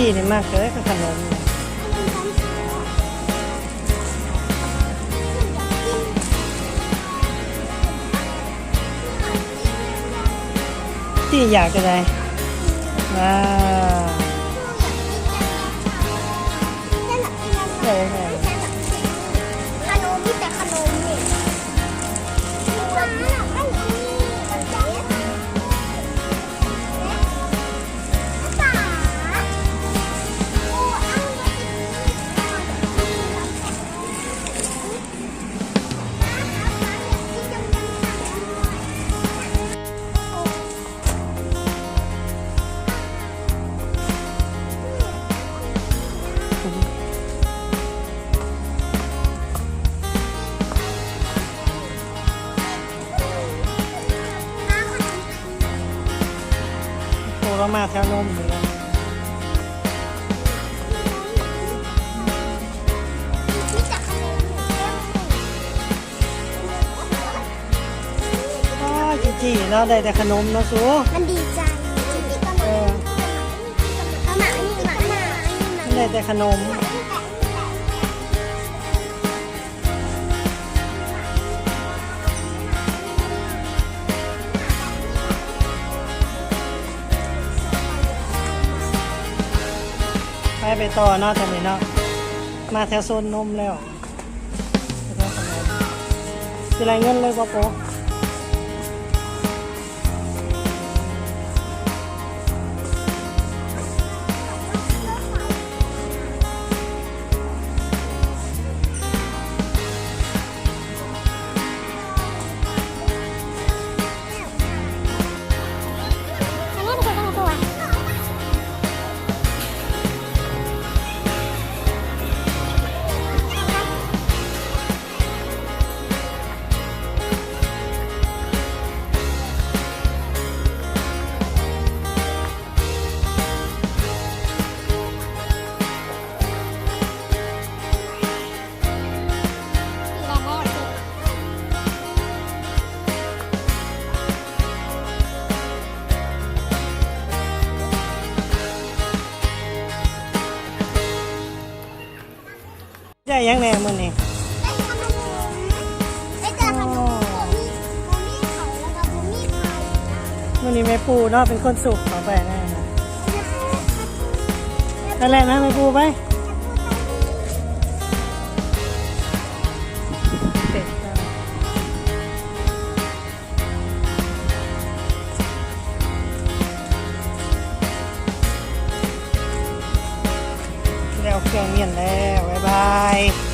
ນີ້ມັກເລີຍກັບຂະໜົມ. ທີ່ຢາກຈະໄດ້ ວ້າວ ເອີ ຂະໜົມ ມີແຕ່ຂະໜົມນີ້. ໂອ້ ລາວມາແຖວນົມນີ້ແຫຼະ. ອໍ ຈີຈີເນາະ ໄດ້ແຕ່ຂະໜົມເນາະສູ. ມັນດີໃຈ. ເອີ ມັນໄດ້ແຕ່ຂະໜົມ. ໄປ ໄປຕໍ່ເນາະ ຕອນນີ້ເນາະ ມາແຖວໂຊນນົມແລ້ວ. ຊິໄລ່ເງິນເລີຍບໍ່ໂປ? ໄດ້ຫຍັງແດ່ມື້ນີ້? ໄດ້ຂະໜົມ ໄດ້ແຕ່ຂະໜົມ. ອໍ ບໍ່ມີ ບໍ່ມີເຂົ້າ ແລ້ວກໍບໍ່ມີໄຂ່. ມື້ນີ້ແມ່ປູເນາະ ເປັນຄົນສຸກເຂົ້າໄປນະ. ໄປແລ້ວນະແມ່ປູ ໄປ. ແລ້ວເຄື່ອງມ້ຽນແລ້ວ ບາຍບາຍ.